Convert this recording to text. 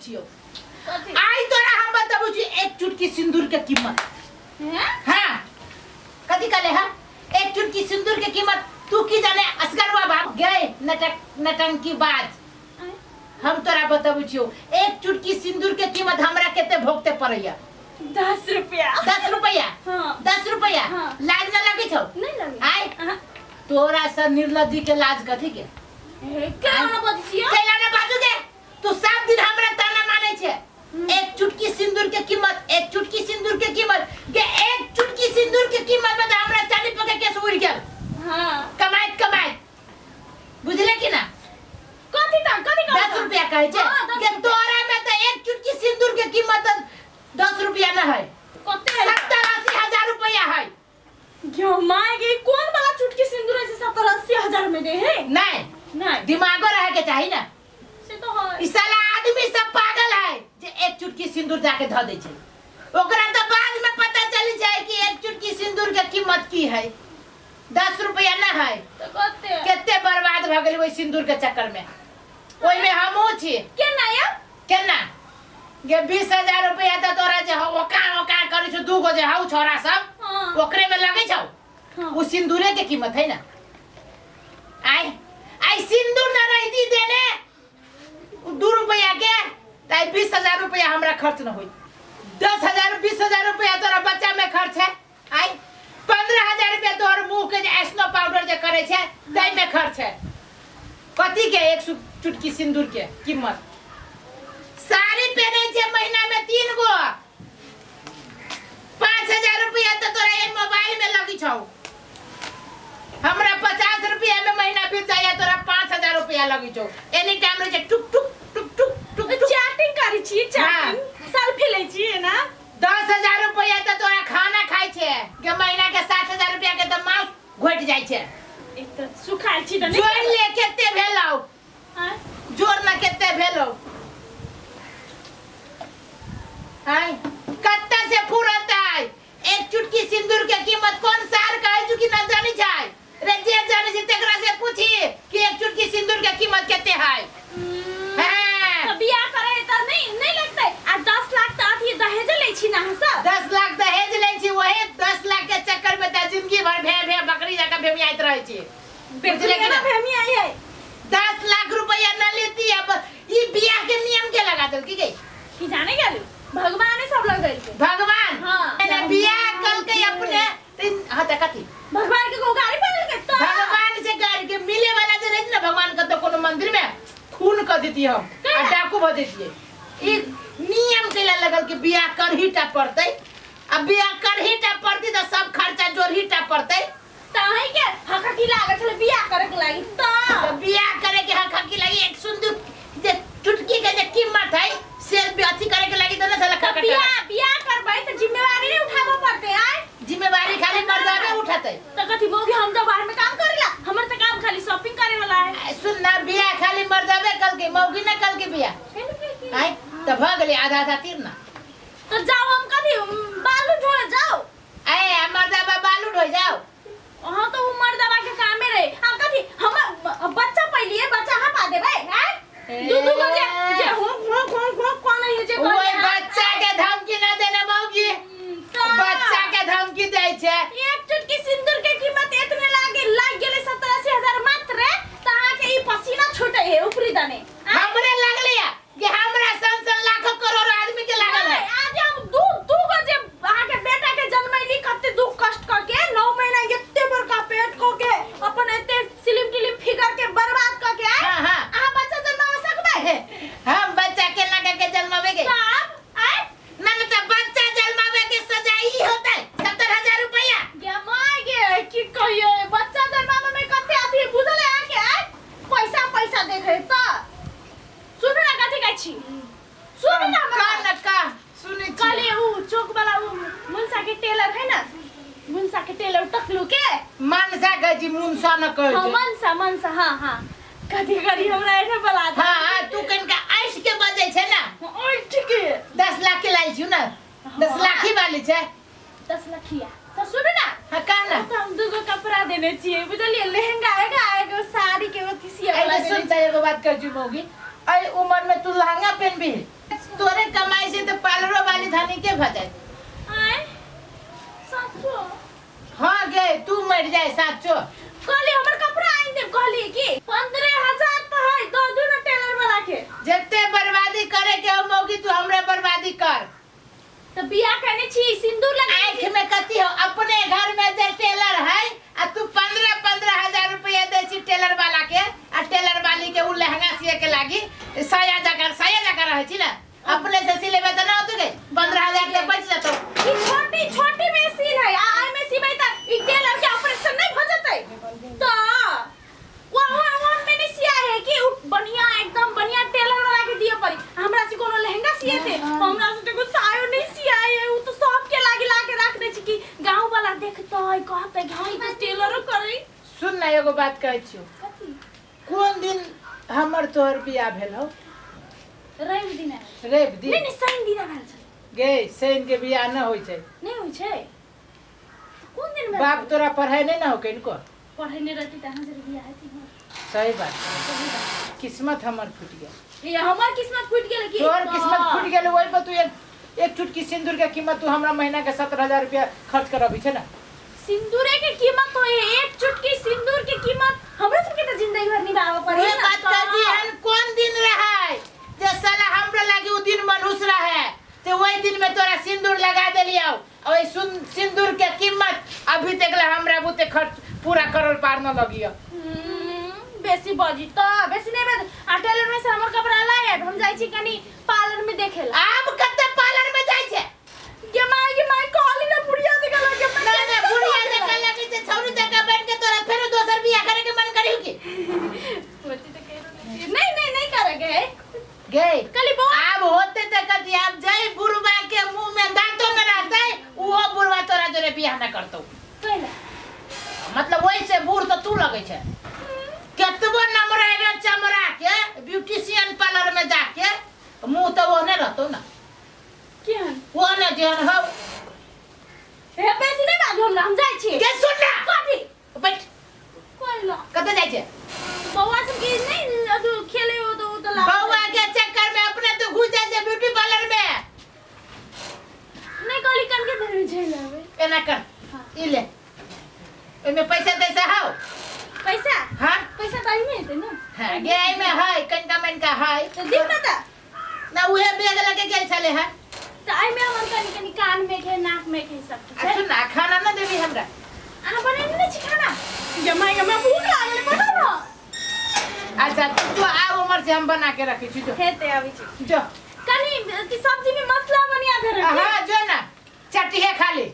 छियौ। कथी? आइ तोरा हम बताबू छी एक चुटकी सिंदूर के कीमत। हैं? हाँ, कथी कहले? हाँ, एक चुटकी सिंदूर के कीमत तू की जाने असगरवा बाप गए नटक नटंकी बाज। हम तोरा बताबू छियौ एक चुटकी सिंदूर के कीमत हमरा केते भोगते पड़ैया। 10 रुपया। 10 रुपया? हाँ। 10 रुपया? हाँ। लाज न लगे छौ? नहीं लगे। आय? हाँ। तोरा से निर्लज्जी के लाज कथी के? ए, केना ना बजै छियै? कैला ना बाजू गे? तू सब दिन हमरा ताना माने छे, एक चुटकी सिंदूर के कीमत, एक चुटकी सिंदूर के कीमत के। एक चुटकी सिंदूर के कीमत में तो हमरा चाली पके केस उड़ गेल। कमाइत कमाइत, बुझले कि ना? कथी त कथी कहै? 10 रुपया कहै छे? हाँ, 10 के रुपया। तोरा में तो एक चुटकी सिंदूर के कीमत 10 रुपया न है। कते है? 70-80 हजार रुपया है। गे my गे, कोन वाला चुटकी सिंदूर है 70-80 हजार में दे है? नहीं। नहीं। दिमागो रहे के चाही ना। से तो है। ई साला आदमी सब पागल है जे एक चुटकी सिंदूर जाके धऽ दै छै। ओकरा तऽ बाद में पता चली जाए कि एक चुटकी सिंदूर के कीमत की है। 10 रुपया न है। तो कते? कते बर्बाद भऽ गेली ओहि सिंदूर के चक्कर में। ओहिमे हमहूँ छी। केना या? केना गे? 20,000 रुपया तऽ तोरा जे हौ ओका ओका करै छौ, दू गो जे हौ छोरा सब, ओकरे में लगै छौ। उ सिंदूरे के कीमत है ना। आय आय सिंदूर न रहती देने उ 2 रुपया के, त आइ 20,000 रुपया हमरा खर्च न होई। 10,000 20,000 रुपया तोरा बच्चा में खर्च है। आय 15,000 रुपया तोहर मुंह के जे स्नो पाउडर जे करे छै तै में खर्च है। कथी के एक चुटकी सिंदूर के कीमत? साड़ी पहने छै महीना में तीन गो, 5,000 रुपया तो तोरा एक मोबाइल में लगी छौ। हमरा 50 रुपया में महीना बीत जाइए, तोरा 5,000 रुपया लगी छौ। एनी टाइम रहे छै टुक टुक टुक टुक टुक टुक। चैटिंग करै छी, चैटिंग, सेल्फी लै छी ना। 10,000 रुपया तो तोरा खाना खाइ छै के महीना के, 7,000 रुपया के तो मांस घोटि जाइ छै। एक तऽ सुखायल छी तऽ नहि। जोड़ ले केते भेलौ। आँय? जोड़ न केते भेलौ। आय कत्ता से फुरतै एक चुटकी सिंदूर के कीमत? कोन सार कहै छु कि न जानी छै रे? जे जानी छै तेकरा से पूछी कि एक चुटकी सिंदूर के कीमत केते है। हाँ। तऽ बियाह करे तऽ नहीं नहीं लगतै आ 10 लाख तऽ अथी दहेज लै छी ना अहाँ सब। 10 लाख दहेज लै छी। वही 10 लाख के चक्कर में तऽ जिंदगी भर भे भे बकरी जकाँ भेमियाइत रहै छी, बुझले कि ना ना? भेमी आई है। 10 लाख रुपया न लेती। अब ई बियाह के नियम के लगा देल की गई? की जाने गेलू, भगवाने सब लगेलकै। भगवान? हाँ। मैंने बियाह कल के अपने तीन। हाँ, तऽ कथी? भगवान के को गाड़ी पड़ल के तो। भगवान से गाड़ी के मिले वाला जे रही ना भगवान के, तो कोनो मंदिर में खून कर देती हम आ डाकू भ देतियै। ई नियम कैला लगल कि बियाह करही टा पड़तै? आ बियाह करही टा पड़तै तऽ सब खर्चा जोड़ही टा पड़तै। तऽ अहीं के हकहकी लागल छलै बियाह करे के लागी तऽ। तऽ बियाह करे के हकहकी लगी, एक सुंदर जे चुटकी के जे कीमत है से अथी करे के लगी तऽ न छलै खटखट। बियाह बियाह करबै तऽ जिम्मेवारी नहीं उठाबऽ पड़तै आय। जिम्मेवारी खाली मर्दावे उठाते? तऽ कथी मौगी हम जब बाहर में काम करेला? हमर तऽ काम खाली शॉपिंग करे वाला है। आ, सुन ना, बियाह खाली मर्दावे कल के, मौगी न कल के बियाह आय तऽ भऽ गेलै आधा आधा तीर ना। तऽ जाओ, हम कथी बालू ढोए जाओ? आय मर्दाबा बालू ढोइ जाओ? हाँ, तो वो मर्दाबा के कामे रहे। हम कथी हम बच्चा पहलिए बच्चा हम पा देबै हैं? दू दू गो जे जे हो हो हो हो कोन है जे ओए बच्चा के धमकी ना देने मौगी। बच्चा के धमकी दै छै। एक चुटकी सिंदूर के कीमत इतने लागे लाग गेलै 70-80 हजार मात्र, त अहाँ के ई पसीना छूटे है ऊपरी दने। हमरे लगले या कि हमरा सन सन लाखों करोड़ आदमी के लागल है? आज हम दू दू गो जे अहाँ के बेटा के जन्मैली, कते दुख कष्ट क के, 9 महीना एते बड़का पेट क के, अपन एते स्लिम टिलिम फिगर के बर्बाद क के आय, हाँ, हाँ। अहाँ बच्चा जन्मा सकबै? हम बच्चा के लगा के जन्मावे के तब आय? ना ना, त बच्चा जन्मावे के सजा ई होतै 70,000 रुपया? गे my गे, की कहिए, बच्चा जन्मावे में कते अथी बुझल है अहाँ के? आय पैसा पैसा देखे त सुनू ना, कथी कहै छी, सुनू ना हमर का बात। न का सुनै छी। कहलिए उ चौक वाला उ मुंसा के टेलर है ना, मुंसा के टेलर टकलू के। मनसा कहै छी, मुनसा न कहै हाँ। छै। मनसा मनसा, हाँ हाँ, कथी करी हमरा एठे बोला दे। हाँ, तू कनिका ऐस के बजै छै ना। ऐठ के। 10 लाख के लाइ छियौ ना, 10 लाख ही वाली छै। 10 लखिया तो सुनू ना। हाँ, का ना। तो हम दूगो कपड़ा देने छियै, बुझलियै? लहंगा एगो एगो साड़ी के अथी सिया वाला अरे देने। सुन त, एगो बात कहै छी मौगी, एहि उमर में तू लहंगा पहनबी? तोरे कमाई से तो पार्लरो वाली धनी के भ जाए। आय साचो? हाँ गे, तू मर जाए साचो। कहली हमर कपड़ा आइन देब, कहली कि 15,000 त है दो दू ना टेलर वाला के। जते बर्बादी करे के हो मौगी, तू हमरा बर्बादी कर। त बियाह करने छी, सिंदूर लगा आँख में कथी हो? अपने घर में जे टेलर है आ तू 15-15 हजार रुपया दे छी टेलर वाला के आ टेलर वाली के। उ लहंगा सिए के लागी साया जाकर साया जाकर रहै छी ना, अपने से सिलेबे त ना होतु गे? 15,000 के बच जतो। ई छोटी छोटी मशीन है आ आई में सिबै त ई टेलर के ऑपरेशन नहीं भ जतै? त वो वो वो में नहीं सिया है कि उ बढ़िया, एकदम बढ़िया टेलर वाला के दिए पड़ी। हमरा से कोनो लहंगा सिए थे? हमरा से तो सायो नहीं सिया है। उ तो सब के लागी ला के रख दे छी कि गांव वाला देखतै, कहतै हां, ई तो टेलरो करे। सुन ना, एगो बात कहै छियौ। कथी? कोन दिन हमर तोहर बियाह भेल हौ? रवि दिन आयल। रवि नहीं। दिन? नहीं, शनि दिन आयल छलै। गे, शनि के बियाह न होइ छै। नहीं होइ छै? कोन दिन भेल? बाप तोरा पढ़ाई नहीं ना हो किनको? पढ़े नहीं रहती त अहाँ से बियाह हेती? सही बात। सही बात। किस्मत हमर फूट गेल। ये हमर किस्मत फूट गेल की? तोहर किस्मत फूट गेल। ओहि पर तू एक एक चुटकी सिंदूर के कीमत तू हमरा महीना के 17,000 रुपया खर्च करबी छै ना। सिंदूरे के कीमत होए? एक चुटकी सिंदूर के कीमत हमरा सबके त जिंदगी भर निभावे पड़ी उहे ना। बात कहती हन, कोन दिन रहे जे साला हमरा लागी उ दिन मनहूस रहे, ते वही दिन में तोरा सिंदूर लगा देलियौ। ओहि सिंदूर के कीमत अभी तक ले हमरा बुते खर्च पूरा करल पार न लगियो। बेसी बजी त बेसी नहीं बज। आ टेलर में से हमर कपड़ा लाए आएब, हम जाइ छी कनी पार्लर में देखे ला। आब कते पार्लर में जाइ छै? गे माय, गे माय, कहली ना बुढ़िया से गला के। ना ना, बुढ़िया जका लगी छै, छौरी जका बन के तोरा फेरो दोसर बियाह करे के मन करियो की? नहीं नहीं, नहीं करे के। गे, कली बौआ। आब होते त कथी? आब जई बुढ़वा के मुंह में दांतो न रहते, उहो बुढ़वा तोरा जोरे बियाह न करतौ। कैला? मतलब वैसे बूढ़ तो तू लगै छै। केतबो नमरा चमरा के ब्यूटिशियन पार्लर में जाके, मुंह तो ओहने रहतौ ना। केहन? ओहने जेहन हौ। हे, बेसी नहीं बाजू हमरा, हम जाइ छी। के, सुन ना। कथी? बैठ। कैला? कतऽ जाइ छै? बौआ सब के नहीं अथु खेले हो तो उ तो ला। बौआ के चक्कर में अपने तो घुस जाइ छै ब्यूटी पार्लर में। नहीं, कहली कन के धरे झेल आवे। एना कर। हाँ। ई ले, ओहिमे पैसा तैसा हौ? पैसा? हाँ। पैसा त एहिमे हेतै ना। हाँ गे, एहिमे है, कनिका मनिका है। त दिख ना त। ना, उहे बैग लगे गेल छलै हँ। त एहिमे हमर कनी कनी कान में के, नाक में के सब आ छै। सुन ना, खाना न देबी हमरा? अहाँ बनेने नहि छी खाना? गे माय, गे माय, भूख लागल, बनाउ ना। अच्छा, तू जो आब उमर से, हम बना के रखी छी, जो। हेतै, आबै छी। जो। कनी अथी सब्जी में मसला बढ़िया धरे। हाँ, जो ना, चटिहे खाली।